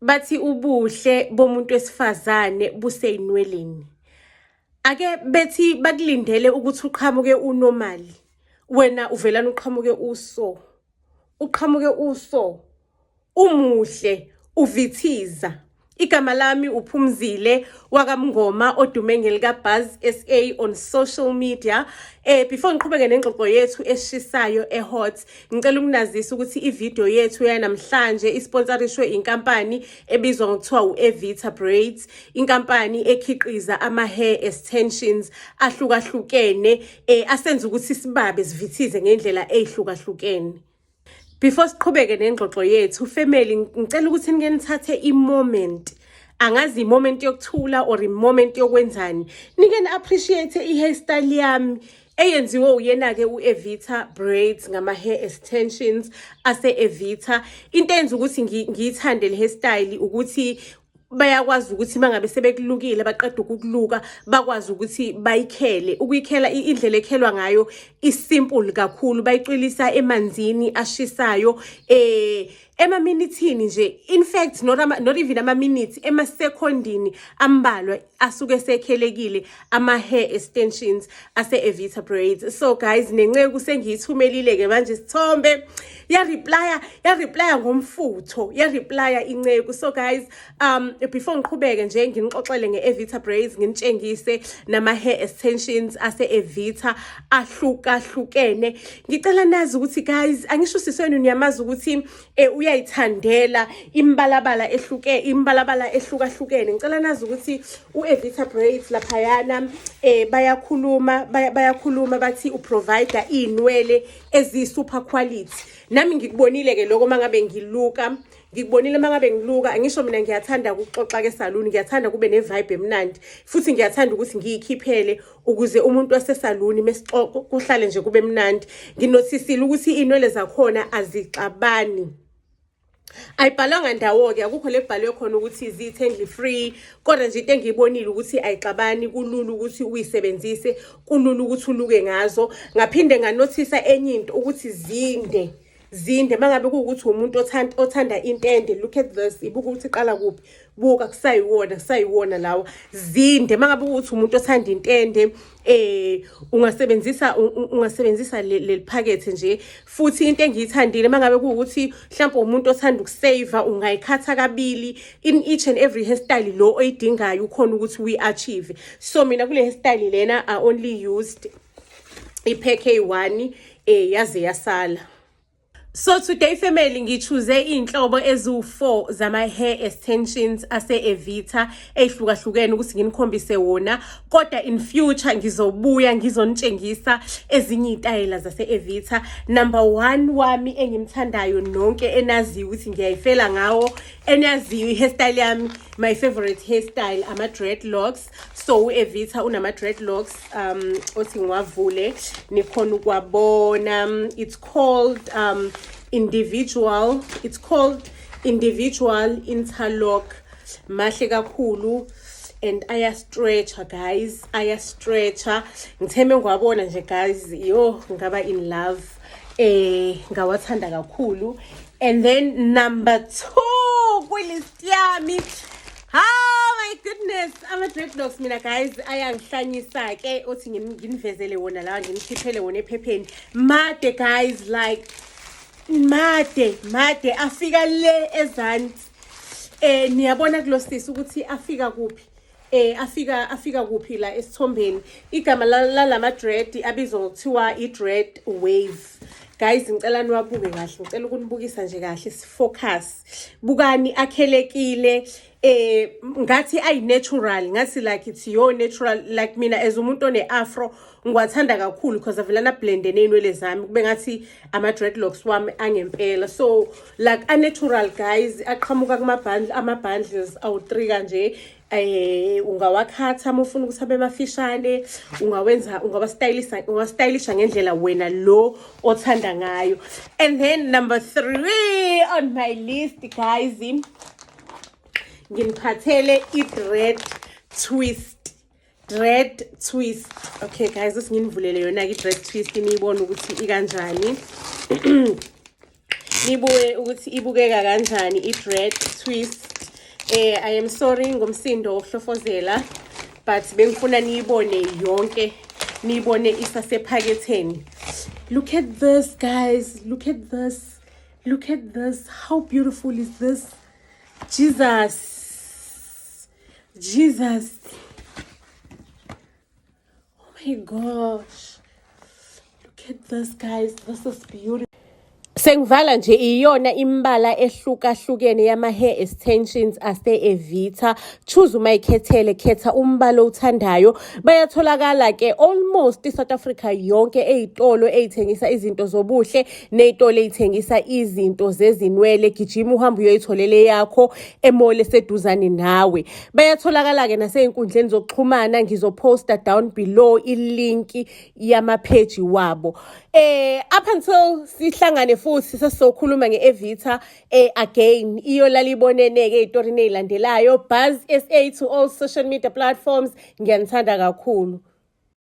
Bathi ubuhle bomuntu wesifazane busey'nweleni. Ake bethi bakulindele ukuthi uqhamuke u-normal, wena uvelane uqhamuke uso. Uqhamuke uso, umuhle, uvithiza. Igama lami uPhumzile wakaMngoma odume ngelika Buzz SA on social media. Before ngiqhubeke nengxoxo yethu eshisayo e-hot, ngicela ukunazisa ukuthi ivideo yethu yanamhlanje isponsorishwe inkampani ebizwa ngokuthiwa u-Evita Braids, inkampani ekhiqiza ama-hair extensions ahlukahlukene asenza ukuthi sibabe sivithize ngendlela ey'hlukahlukene. Before siqhubeke nengxoxo yethu, family, ngicela ukuthi nike nithathe i-moment. Angazi i-moment yokuthula or i-moment yokwenzani. Nike ni-appreciate i-hairstyle yami eyenziwe uyena-ke u-Evita Braids ngama-hair extensions ase-Evita. Into eyenza ukuthi ngiyithande le hairstyle ukuthi bayakwazi ukuthi uma ngabe sebekulukile, baqeda ukukuluka, bakwazi ukuthi bayikhele. Ukuyikhela, indlela ekhelwa ngayo i-simple kakhulu. Bayicwilisa emanzini ashisayo emaminithini nje, in fact not even ama-minutes, emasekhondini ambalwa asuke sekhelekile ama-hair extensions ase-Evita Braids. So guys, nenceku sengiyithumelile-ke manje isithombe, ya-replya, ya-replya ngomfutho, ya-replya inceku. So guys, before ngiqhubeke nje nginixoxele nge-Evita Braids, nginitshengise nama-hair extensions ase-Evita ahlukahlukene, ngicela nazi ukuthi guys, angisho siswenu niyamazi ukuthi uyayithandela imibalabala ehluke, imibalabala ehlukahlukene. Ngicela nazi ukuthi u-Evita Braids laphayana bayakhuluma, bayakhuluma bathi u-provide iy'nwele eziyi-super quality. Nami ngikubonile-ke lokho mangabe ngiluka, ngikubonile mangabe ngiluka. Angisho mina ngiyathanda ukuxoxa ke saluni, ngiyathanda kube ne-vibe emnandi, futhi ngiyathanda ukuthi ngiyikhiphele ukuze umuntu wasesaluni mesixoxa kuhlale nje kube mnandi. Nginothisile ukuthi iy'nwele zakhona azixabani, ayibhalwanga ndawo-ke, akukho le kubhalwe khona ukuthi zi-tangle free, kodwa nje into engiyibonile ukuthi ayixabani, kulula ukuthi uyisebenzise, kulula ukuthi uluke ngazo. Ngaphinde nganothisa enye into ukuthi zinde, zinde. Uma ngabe kuwukuthi umuntu othanda intende, look at this, ibuka ukuthi iqala kuphi, buka, kusayiwona, kusayiwona lawa, zinde. Uma ngabe kuwukuthi umuntu othanda intende, ungasebenzisa leli phakethe nje. Futhi into engiyithandile, uma ngabe kuwukuthi mhlawumbe umuntu othanda ukuseva, ungayikhatha kabili in each and every hairstyle lo oyidingayo, ukhona ukuthi uyi-achieve. So mina kule hairstyle lena I only used i-pack eyi-one, yaze yasala. So today, family, ngi-choose iy'nhlobo eziwu-4 zama-hair extensions ase-Evita ey'hlukahlukene ukuthi nginikhombise wona, kodwa in future ngizobuya ngizonitshengisa ezinye iy'tayela zase-Evita. Number one wami engimthandayo, nonke enaziyo ukuthi ngiyayifela ngawo, enaziyo i-hairstyle yami, my favorite hairstyle, ama-dreadlocks. So u-Evita unama-dreadlocks, othi ngiwavule nikhona ukuwabona. It's called individual, it's called individual interlock. Mahle kakhulu and aya-stretcha guys, aya-stretcha. Ngitheme ngiwabona nje guys, yo, ngaba in love, ngawathanda kakhulu. And then number 2 kwi-list yami, oh my goodness, ama-dreadlocks mina guys ayangihlanyisa-ke. Othi nginivezele wona lawa, nginikhiphele wona ephepheni. Made guys, like made made, afika le ezansi. Niyabona kulosisi ukuthi afika kuphi, afika kuphi la esithombeni. Igama lalama dread abizwa ngokuthiwa i-dread wave. Guys, ngicela niwabuke kahle, ngicela ukunibukisa nje kahle, si-focus. Bukani, akhelekile, ngathi ayi natural, ngathi like it's your natural. Like mina as umuntu one afro ngiwathanda kakhulu because avelana blende nezinwele zami, kube ngathi ama dreadlocks wami angempela. So like a natural guys, aqhamuka kuma bundle, ama bundles awu3 kanje. Ungawakhatha uma ufuna ukuthi abe mafishane, ungawenza, ungawastylisa, ungastylisha ngendlela wena lo othanda ngayo. And then number 3 on my list guys, nginiphathele i-dread twist, dread twist. Okay guys, asinginivulele yona-ke i-dread twist, niyibone ukuthi ikanjani, nibuke ukuthi ibukeka kanjani i-dread twist. I am sorry ngomsindo wokuhlofozela, but bengifuna niyibone yonke, niyibone isasephaketheni. Look at this, guys. Look at this, look at this. How beautiful is this? Jesus, Jesus! Oh my gosh, look at this, guys. This is beautiful. Sengivala nje, iyona imbala ehlukahlukene yama-hair extensions ase-Evita. Choose uma ikhethele, khetha umbala owuthandayo. Bayatholakala-ke almost i-South Africa yonke ey'tolo ey'thengisa izinto zobuhle ney'tolo ey'thengisa izinto zezinwele. Gijima uhambe uyoyitholela yakho e-mall eseduzane nawe. Bayatholakala-ke nasey'nkundleni zokuxhumana. Ngizophosta down below i-link yamapheji wabo. Up until sihlangane futhi sesizokhuluma nge-Evita again, iyolala ibonene-ke ey'torini ey'landelayo. Buzz SA to all social media platforms. Ngiyanithanda kakhulu.